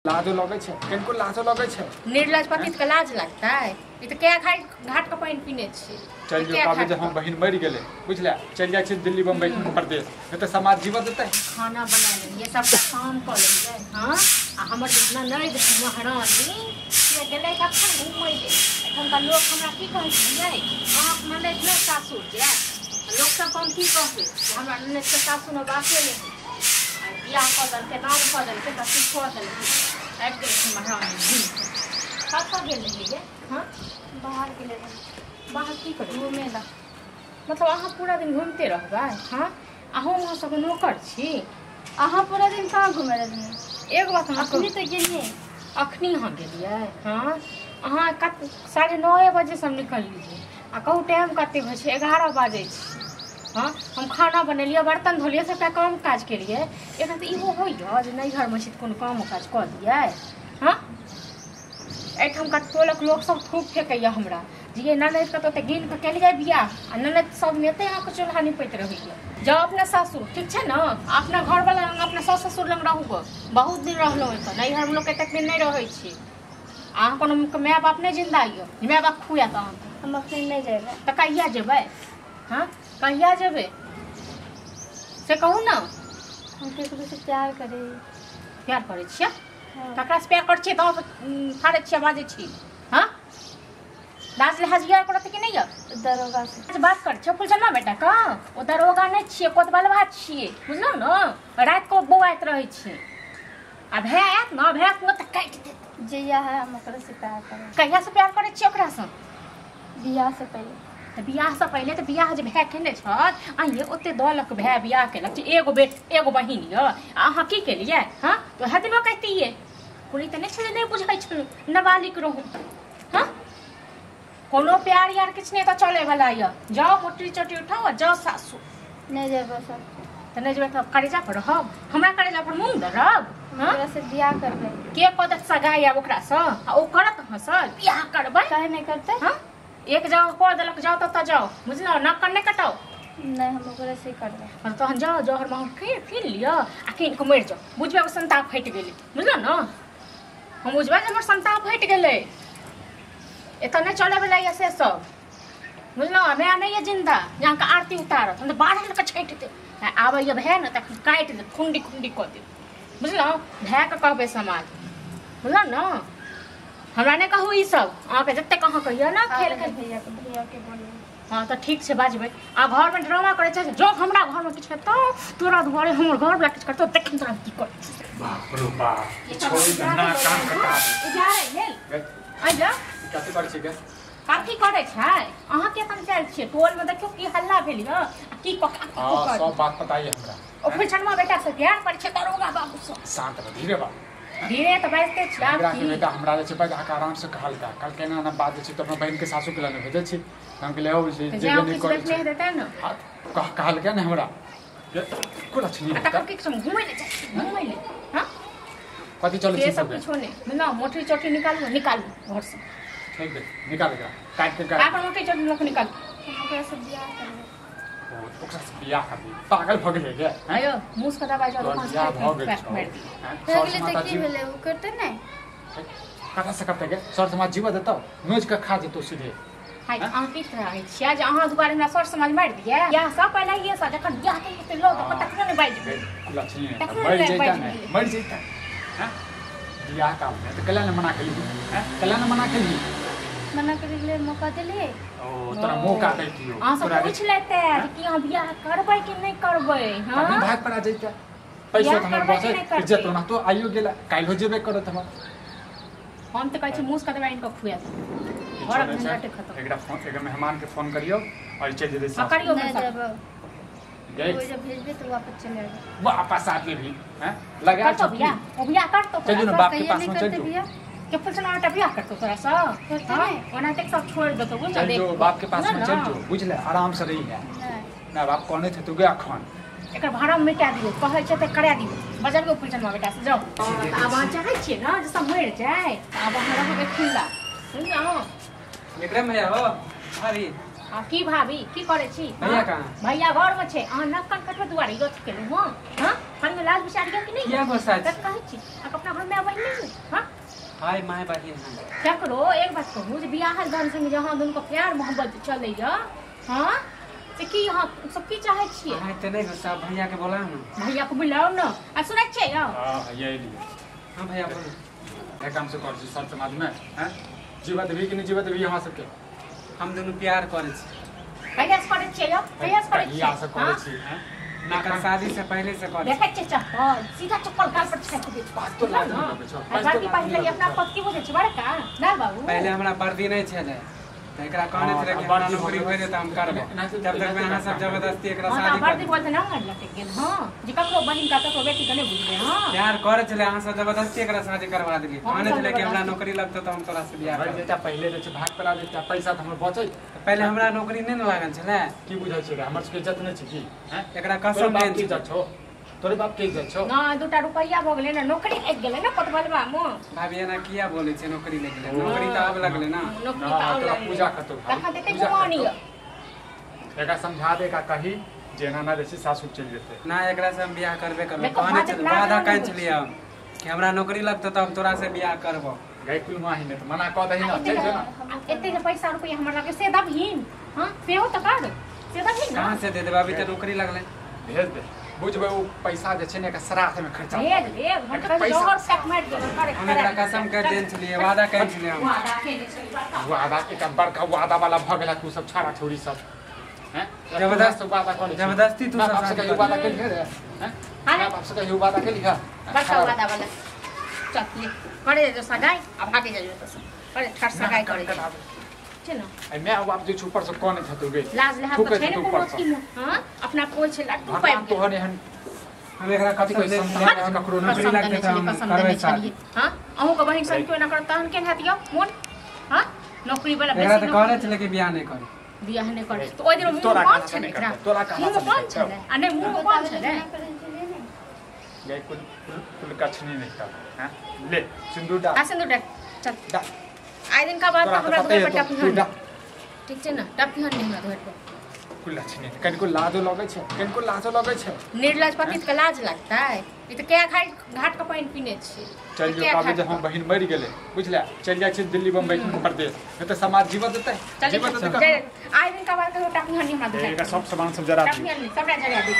लाजो लगै छै कनको लाजो लगै छै निर्लज पतित के लाज लगतै ई त क्या खाइ घाट के पानि पीने छी चल जो काबे जे हम बहिन मरि गेलै बुझला चल जाइ छी दिल्ली बम्बई परदेश नहीं त समाज जीवत देतै खाना बना लेलियै सबटा काम क लेलियै हां आ हमर जितना नहि महारानी से गेलै कखन घूमै ले एखनका लोक हमरा की कहै छै अहाँ ननैद नहि सासुर जाय लोक सब हम की कहबै हमरा ननैद के सासुर मे बासे नहि आ बियाह कऽ देलकै नाम कऽ देलकै तऽ की कऽ देलकै आबि गेल छै महारानी कतऽ गेल रहियै हां बाहर गेलै रहियै बाहर की करै घूमे ला मतलब अहाँ पूरा दिन घूमते रहबै हां अहूँ अहाँ सब नौकर छी अहाँ पूरा दिन कहाँ घूमे रहलियै एगो बात अहाँ अखनी तऽ गेलियै अखनी अहाँ गेलियै हँ अहाँ कत 9:30 बजे से हम निकललियै आ कहू टाइम कतेक होइ छै 11 बाजै छै हँ हम खाना बनेलियै बर्तन धोलियै सबटा काम काज केलियै एखन तऽ इहो होइए जे नैहरमे छी तऽ कोनो काम काज कऽ दियै हँ एहिठामका टोलक लोकसब थूक फेकैए हमरा जे ये ननैद कतऽ तऽ गिन कऽ केलियै बियाह आ ननैद सब एतै अहाँके चूल्हा निपैत रहैए जाउ अपना सासुर ठीक छै ने अपना घरवला लग अपना सास ससुर लग रहू गऽ बहुत दिन रहलहुँ एतऽ नैहरमे लोक एतेक दिन नहि रहै छै अहाँ कोनो माय बाप नहि जिन्दा यऽ माय बाप खुआएत अहाँके हम अखनी नहि जेबै तऽ कहिया जेबै हँ कहिया जेबै से कहू ने हम केकरो से प्यार करै प्यार करै छियै ककरासँ प्यार करै छियै तऽ फाड़ै छियै बाजै छी हँ लाज लिहाज यार करत कि नहि यऽ दरोगा से बात करै छियै फुलचना बेटा के ओ दरोगा नहि छियै कोतबलवा छियै बुझलहुँ ने राति कऽ बौआइत रहै छियै आ भए आयत ने भए ने तऽ काटि देत जहिया है हम ओकरा से प्यार करब कहिया से प्यार करै छियै ओकरासँ बियाह से पहिले तऽ बियाहसँ पहिले तऽ बियाह जे भए केने छल आइये ओते दलक भए बियाह केलक जे एगो बेट एगो बहिन यऽ आ अहाँ की केलियै हँ तऽ वएह दिनो कहितियै कोनो तऽ नहि छै जे नहि बुझै छलहुँ नाबालिग रहू हँ कोनो प्यार यार किछु नहि तऽ चलैवला यऽ जाउ मोटरी चोटी उठाउ आ जाउ सासु नहि जेबै सब तऽ नहि जेबै तऽ करेजा पर रहब हमरा करेजा पर मूँग दरब हँ ओकरा से बियाह करबै के कऽ देत सगाई आब ओकरासँ आ ओ करत अहाँसँ बियाह करबै काहे नहि करतै हँ एक जगह कऽ देलक जाउ ततऽ जाउ बुझलहुँ नाक कान नहि कटाउ नहि हम ओकरा से करबै हँ तहन जाउ जहर माहौर कीन कीन लिअ आ कीन कऽ मरि जाउ बुझबै ओ संताप हटि गेलै बुझलहुँ ने हम बुझबै जे हमर संताप हटि गेलै एतऽ नहि चलैवला यऽ से सब बुझलहुँ माय नहि यऽ जिन्दा जे अहाँके आरती उतारत हम तऽ 12 लऽ कऽ छाँटि देब आ आबैए भए ने तखन काटि देब खुंडी खुंडी कऽ देब बुझलहुँ भायके कहबै समाज बुझलहुँ ने हमरा नहि कहू ई सब अहाँके जतेक अहाँ कहियौ ने खेल खेल भैया के भैया के बोलिए हँ तऽ ठीक छै बाजबै आ घरमे ड्रामा करै छै जो हमरा घरमे किछु हेतौ तोरा दुआरे हमर घरवला किछु करतौ देखिन तोरा की करै छी बाप रो बाप छोड़ी के ना कान कटा दे आइया कथी करै छी गे कथी करै छै अहाँ के अपन चल छियै टोलमे देखियौ की हल्ला भेल यऽ आ की कऽ हां सब बात पता है हमरा ओ फुलचनमा बेटा से प्यार करै छै दरोगा बाबू से शांत रह धीरे बा धीरे तऽ बाजिते छी आब हमरा के की बेटा हमरा जे छै बाज अहाँके आराम से कहलका कल केना ना बात जे छै तऽ अपना बहिन के सासु के लने भेजै छी हम कहलियै हौ जे तऽ जे जाउ नहि किछु करै देखने छै हेतै ने हाँ, कहलकै ने हमरा कोना छै आ तखन की हम घुमै लए जाइ छी घुमै लए हँ कथी चलै से छै सब किछो नहि बुझलहुँ मोटरी चोटी निकालू निकालू घरसँ ठीक दे निकाल एकरा काटि के गाड़ अपन मोटरी चोटी लऽ कऽ निकालू हम ओकरा से बियाह करबै ओकरा से बियाह करबी पागल भऽ गेलै गे हैं? आयो मुस के दबाइ जाउ तोहर दुकान से बियाह भऽ गेल पैक छौ मारि दियौ हैं? भए सर गेलै माता तऽ की जी भेलै ओ करतै नहि कतऽ से करतै गे सर समाज जीव देतौ नोच के खा जेतौ सीधे हाय अहाँ की कहै छियै जे अहाँ दुआरे हमरा सर समाज मारि दियै बियाह सँ पहिले ये सँ जखन बियाह केलियै तऽ लऽ दऽ तखनो नहि बाजि गे, लक्ष्मी है, तखनो मरि नहि जैता बाजि ने गेलै। मरि जैता हैं? बियाह काल में तऽ कल्याण मना केली हैं? कल्याण मना केली मना करै लेल मौका देलियै ओ तोरा मौका दैतियौ अहाँ सब तोरा पूछि लेतै जे कि अहाँ बियाह करबै कि नहि करबै तखन हँ भाग पर आ जैता पैसा बियाह तऽ हमर करबै कि बचत नहि करबै? इज्जत ओना तो आइयो गेला काल्हिो जेबे करत हमर हम तऽ कहै छी मुस के दबाइ आनि कऽ खुआ दू किछो घरक नहि छै। झंझटे खतम एकरा फोन एकरा मेहमान के फोन करियौ और चलि जेतै हँ सासुर। करियौ नहि सब जेबै गई ओ जब भेजबै तऽ वापस चलि अयबै वापस आ जेबही हैं लगा करतौ छुट्टी बियाह ओ बियाह करतौ चल जो ना तोरा बाप के कहिया पास नहि में चल करतै जो बियाह के फुलचना बेटा बियाह करतौ तोरा सँ करतै हँ नहि। ओना तक सब छोड़ि देतौ बुझल चल जो बाप के पास में चल जो बुझले आराम से रही है नहि ना बाप कहने थे तू गे अखन एकर भाड़ा मिटा दियौ कहै छै तऽ करा दियौ बजबियौ फुलचनमा बेटा से जाउ तऽ आब अहाँ चाहै छियै ने जे सब मरि जाय तऽ आब अहाँ रहबै खुल्ला बुझलहुँ एकरे में हो भाभी आ की भाभी की करै छी? भैया कहाँ? भैया घर में छै। अहाँ नक कान कटबै दुआरे ई अथी केलहुँ हँ? हँ कनियो लाज विचार यऽ कि नहि? किया गुस्सा छी? तऽ कहै छी अहाँके अपना घरमे माय बहिन नहि हँ? हाय my बहिन है। ककरो एक बात कहू जे बियाहल दान संगे जहाँ दुनूके प्यार मोहब्बत चलैया हँ से की अहाँ सब की चाहै छियै? अहाँ एते नहि गुस्सा, भैया के बोलाउ ने। भैया के बुलाउ ने। आ सुनै छियै यौ? हाँ भैया एलियै। हाँ भैया बोलू। इएह काम से करै छी सर समाजमे हैं? जीवा देबही कि नहि जीवा देबही अहाँ सबके? हम दुनू प्यार करै छी। कहिया से करै छियै यौ? कहिया से करै छियै? कहिया से करै छी हैं? एकर शादी से पहले से करै छी। देखै छियै चप्पल सीधा चप्पल गाल पर छापि दै छै। बात तो लाज नहि लगै छौ। आ बाकी पहिले अपना पति बुझै छै बड़का ना बाबू। पहले हमरा वर्दी नहि छलै तऽ एकरा कहने छलै कि हमरा नौकरी होइ जेतै हम करबै, जब तक मे अहाँ सब जबरदस्ती एकरा हँ शादी तऽ वर्दी कर बोलते ना लटक गेल हँ जे ककरो बहिन का ककरो बेटी के नहि बुझबै हँ। प्यार करै छलै, अहाँ सब जबरदस्ती एकरा शादी करवा देलियै। हम कहने सब छलै कि हमरा जबरदस्ती। नौकरी लगतौ तऽ हम तोरा से बियाह भरि करबै। जेता पहिले रहै छै भाग पला जेता पैसा तऽ हमर बचै। पहले हमरा नौकरी नहि ने लागल छलै। की बुझै छै रे हमर सबके इज्जत नहि छै की हैं? एकरा तोरे कसम बाप देने के छलै। इज्जत छौ? तोरे बाप के इज्जत छौ? ना दूटा रुपैआ भऽ गेलै ने नौकरी लागि गेलै ने कोटबलवा मे। भाभी एना किया बोलै छै नौकरी लागि गेलै? नौकरी तऽ आब लगलै ना। नौकरी ना, तऽ आब तोरा लगलै। पूजा करतौ भाभी, तखन तऽ एते पूजा गुमान करतौ। यऽ। एकरा समझा दे एकरा कही जे एना ना रहै छै सासुर चलि जेतै। ना एकरा से हम बियाह करबे करबै। देखो, कहने भाजक छलै, लाज वादा नहि कहने होइ छलियै हम कि हमरा नौकरी लगतौ तऽ हम तोरा से बियाह करबौ। गई कुल माही ने तऽ मना कऽ दही ना आ एते चलि जो ना। एते जे पैसा रुपैआ हमरा लगे से दबहीन हँ सेहो तऽ कर से दबहीन ना। कहाँ से दे देबै? अभी तऽ नौकरी लगलै। भेज दे बुझबै ओ पैसा जे छै ने एकर श्राद्ध में खर्चा भेज देब हम एकर तऽ पैसा जहर फेक मारि देबै करे हम एकरा कसम कर देने छलियै, वादा कयने छलियै हम। वादा केने छलियै बड़का। वादा एकटा बड़का वादा वाला भऽ गेला तू सब छाड़ा छौड़ी सब हैं? जबरदस्त- सब वादा करै छी। जबरदस्ती तू माय सब बाप से शादी कहियो कर वादा केलिहे रे हैं? हाँ माय बाप से कहियो वादा केलिहे? बड़का वादा वाला चल ले करे जो सगाई आ भागे जाइयो तो सब करे ठाठ सगाई करे छै ना। आ my बाप जे छै ऊपर से कनैत हेतौ गे। लाज लेहा थूकै तऽ छै ने हेतौ कोनो ऊपर से। अथी मे हँ अपना कोइ छै लड्डू भगवान पाबि गेल। तोहर एहन हम एकरा कथी कसम कहै देने संतान छलियै। एहन ककरो नहि नौकरी कसम लगतै देने तऽ छलियै हम कसम करबै देने शादी। छलियै हँ अहूँके बहिन संग केओ एना करत तहन केहन हैत यौ मोन हँ? नौकरी वाला एकरा बेसी तऽ कहने नौकरी छलै कि बियाह नहि करी। बियाह नहि करे तऽ ओहि दिन मुँह तोरा बंद कहला से छलै नहि एकरा। करतौ, तोरा कहला मुँह से नहि बंद करतौ। छलै आ नहि मुँह बंद छलै। करै छलियै ने। गई कुल कुल कुल कछनी नहीं कर हैं? ले सिंदूर डाल आ सिन्दूर डाल चल डाल। आइ दिनका बाद तोरा तऽ तऽ हमरा पते दुआरि पर हेतौ, तू टपिहन डाल। ठीक छै ने टपिहन नहि हमरा दुआरि पर। कुल लक्षणी कनिको लाजो लगै छै कनिको लाजो लगै छै। निर्लज पतित के लाज लगतै? ई तऽ कए घाट के पानि पीने छी। चल जो कहबै जे हम बहिन मरि गेलै बुझले चलि जाइ छी दिल्ली बम्बई प्रदेश नहि तऽ समाज जीवत देतै चल जीवत देतै आइ दिनका बाद कहियो टपिहन नहि हमरा दुआरि एकर पर। सब सामान सब जरा दियौ। टपिहन नहि सबटा जरा दै।